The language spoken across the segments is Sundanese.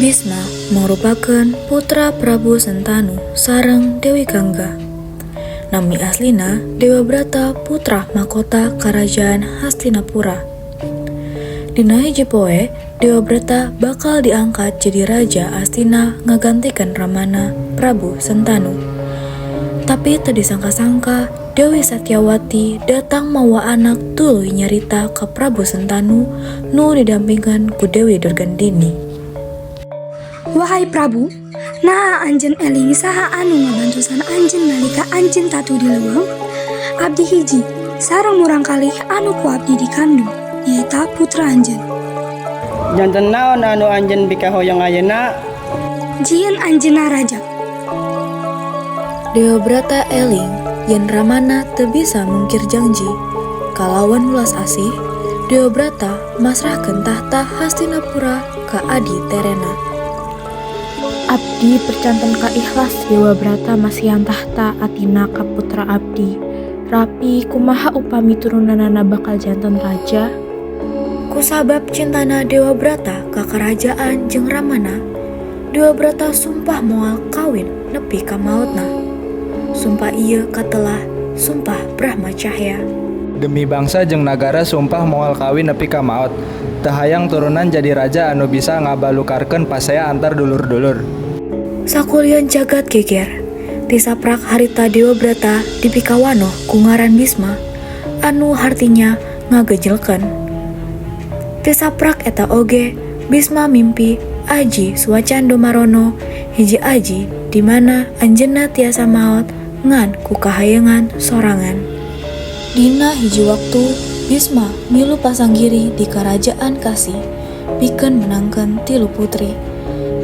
Bisma mangrupakeun putra Prabu Sentanu sareng Dewi Gangga. Nami aslina Dewabrata, putra mahkota Karajaan Hastinapura. Dina hiji poe, Dewabrata bakal diangkat jadi raja Astina ngagantikeun ramana, Prabu Sentanu. Tapi teu disangka-sangka, Dewi Satyawati datang mawa anak tuluy nyarita ka Prabu Sentanu nu didampingan ku Dewi Durgandini. Wahai Prabu, naha anjeun eling saha anu ngabantosan anjeun nalika anjeun tatu di leuweung? Abdi hiji, sareng murangkalih anu ku abdi dikandung, nyaeta putra anjeun. Janten naon anu anjeun pikahoyong ayeuna? Jieun anjeunna raja. Dewabrata eling yen ramana teu bisa mungkir janji. Kalawan welas asih, Dewabrata masrahkeun tahta Hastinapura ka adi terena. Abdi percanten kaihlas Dewabrata masihan tahta atina ka putra abdi. Rapi kumaha upami turunanana bakal janten raja? Kusabab cintana Dewabrata ka karajaan jeung ramana, Dewabrata sumpah moal kawin nepi ka maotna. Sumpah ieu katelah Sumpah Brahmacahya. Demi bangsa jeung nagara, sumpah moal kawin nepi ka maot. Teu hayang turunan jadi raja anu bisa ngabalukarkeun pasea antar dulur-dulur. Sakulian jagat geger. Tisaprak harita Dewabrata dipikawanoh ku ngaran Bisma, anu hartinya ngagejelkeun. Tisaprak eta oge, Bisma mimpi aji Swacando Marono, hiji aji di mana anjeunna tiasa maot ngan ku kahayangan sorangan. Dina hiji waktu, Bisma milu pasanggiri di Karajaan Kasi pikeun menangkeun tilu putri.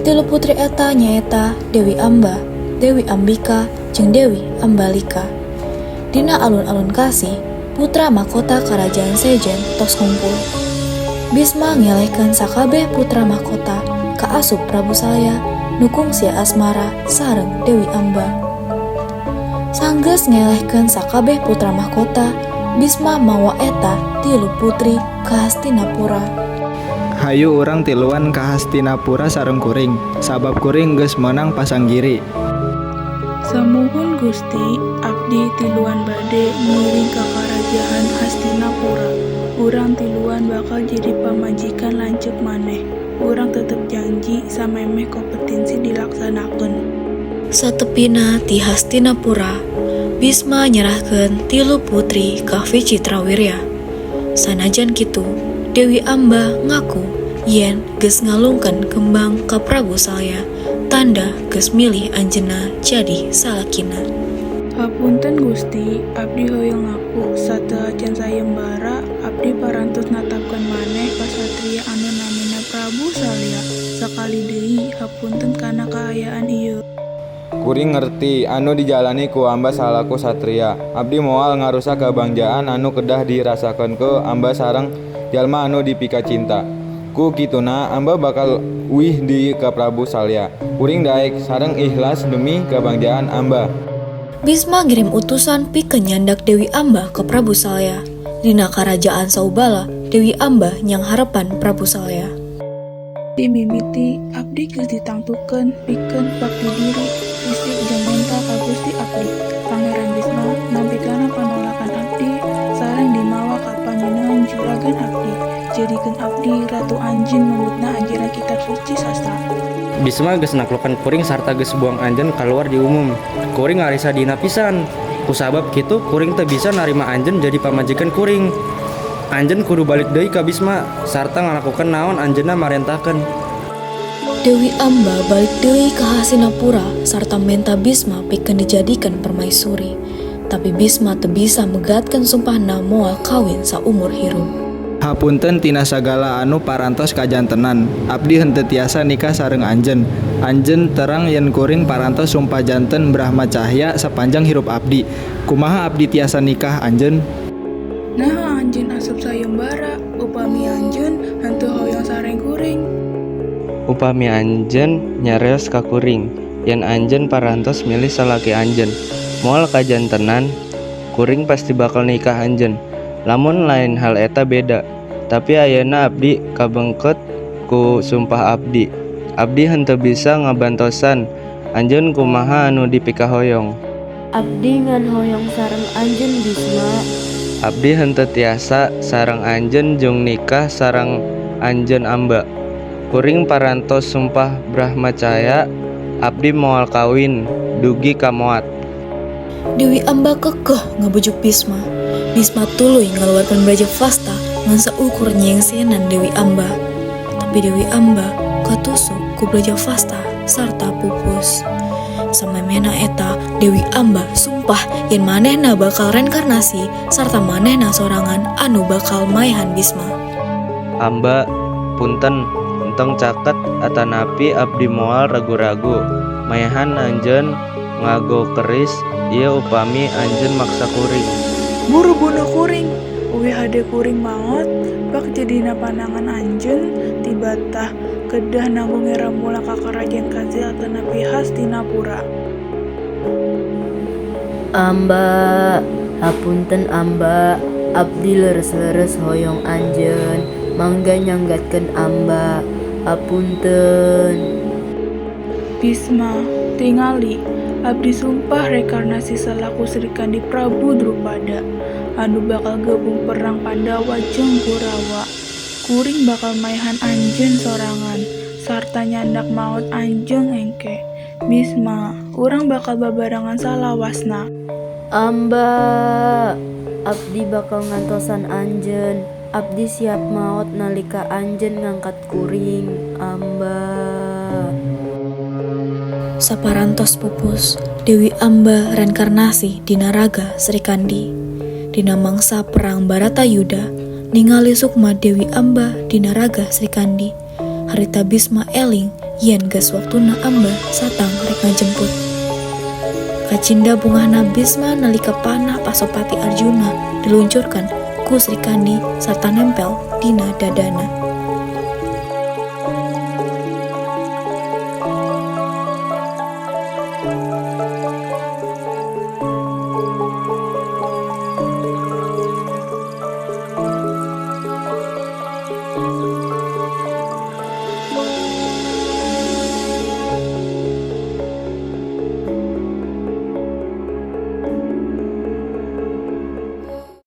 Tilu putri eta nyaeta Dewi Amba, Dewi Ambika, jeung Dewi Ambalika. Dina alun-alun Kasi, putra mahkota Karajaan Sejen tos ngumpul. Bisma ngelehkeun sakabeh putra mahkota kaasup Prabu Salya nu kungsi asmara sareng Dewi Amba. Sanggeus ngelehkeun sakabeh putra mahkota, Bisma mawa eta tilu putri ka Hastinapura. Hayu urang tiluan ka Hastinapura sareng kuring, sabab kuring geus meunang pasanggiri. Samuhun Gusti, abdi tiluan bade ngiring ka Karajaan Hastinapura. Urang tiluan bakal jadi pamajikan lanceuk maneh. Urang tetep janji samemeh kompetensi dilaksanakeun. Satepina ti Hastinapura, Bisma nyerahkeun tilu putri ka Vicitrawirya. Sanajan kitu, Dewi Amba ngaku yen geus ngalungkeun kembang ka Prabu Salya, tanda geus milih anjeunna jadi salakina. Hapunten Gusti, abdi hoyong ngaku sateuacan sayembara abdi parantos natapkeun maneh ka satria anu namina Prabu Salya. Sakali deui hapunten kana kaayaan ieu. Kuring ngerti anu dijalani ku Amba salaku satria. Abdi moal ngarusak kabagjaan anu kedah dirasakeun ku Amba sareng jalma anu dipikacinta. Ku kituna Amba bakal uih deui ka Prabu Salya. Kuring daek sareng ikhlas demi kabagjaan Amba. Bisma ngirim utusan pikeun nyandak Dewi Amba ka Prabu Salya. Dina Karajaan Saubala, Dewi Amba nyangharepan Prabu Salya. Ti mimiti abdi geus ditangtukeun pikeun bakti diri, fisik jeung mental ka Gusti abdi. Pangeran Bisma nampi kana panolakan abdi sareng dimawa ka panyunan juragan abdi. Jadikeun abdi ratu anjeun nurutna ajaran kitab suci sastra. Bisma geus naklukan kuring sarta geus buang anjeun kaluar di umum. Kuring ngarasa dihina pisan. Kusabab kitu kuring teu bisa narima anjeun jadi pamajikan kuring. Anjeun kudu balik deui ka Bisma sarta ngalakukeun naon anjeunna marentahkeun. Dewi Amba balik deui ka Hastinapura sarta menta Bisma pikeun dijadikeun permaisuri. Tapi Bisma teu bisa megatkeun sumpahna moal kawin saumur hirup. Hapunten tina sagala anu parantos kajantenan. Abdi henteu tiasa nikah sareng anjeun. Anjeun terang yen kuring parantos sumpah janten Brahmacahya sapanjang hirup abdi. Kumaha abdi tiasa nikah anjeun? Naha anjeun asup sayembara upami anjeun henteu hoyong sareng kuring? Upami anjeun nyarios ka kuring yen anjeun parantos milih salaki anjeun, moal kajantenan kuring pasti bakal nikah anjeun. Lamun lain hal eta beda, tapi ayeuna abdi kabengket ku sumpah abdi. Abdi henteu bisa ngabantosan anjeun kumaha anu dipikahoyong. Abdi ngan hoyong sareng anjeun, Bisma. Abdi henteu tiasa sareng anjeun jeung nikah sareng anjeun, Amba. Kuring parantos sumpah brahmacaya, abdi moal kawin dugi ka moat. Dewi Amba kekeh ngabujuk Bisma. Bisma tuluy ngaluarkeun Brajavasta ngan saukur nyengsenan Dewi Amba. Tapi Dewi Amba katusuk ku Brajavasta sarta pupus. Samemehna eta Dewi Amba sumpah yen manehna bakal reinkarnasi sarta manehna sorangan anu bakal maehan Bisma. Amba, punten, entong caket atanapi abdi moal ragu-ragu maehan anjeun nganggo keris ieu upami anjeun maksa kuring. Buru bunuh kuring, uih hade kuring maot, bak jadina panangan anjeun tibatah kedah nanggung era mulang ka Kerajaan Kasi atanapi Hastinapura. Amba, hapunten Amba, abdi leres-leres hoyong anjeun, mangga nyanggatkeun Amba, hapunten. Bisma, tingali, abdi sumpah reinkarnasi salaku Srikandi Prabu Drupada anu bakal gabung perang Pandawa jeung Kurawa. Kuring bakal maehan anjeun sorangan sarta nyandak maot anjeun engke. Bisma, urang bakal babarengan salawasna. Amba, abdi bakal ngantosan anjeun. Abdi siap maot nalika anjeun ngangkat kuring, Amba. Saparantos pupus, Dewi Amba reinkarnasi dina raga Srikandi. Dina mangsa perang Baratayuda, ningali sukma Dewi Amba dina raga Srikandi. Harita Bisma eling yen geus waktuna Amba satang rek ngajemput. Kacinda bungahna Bisma nalika panah Pasopati Arjuna diluncurkan ku Srikandi sarta nempel dina dadana.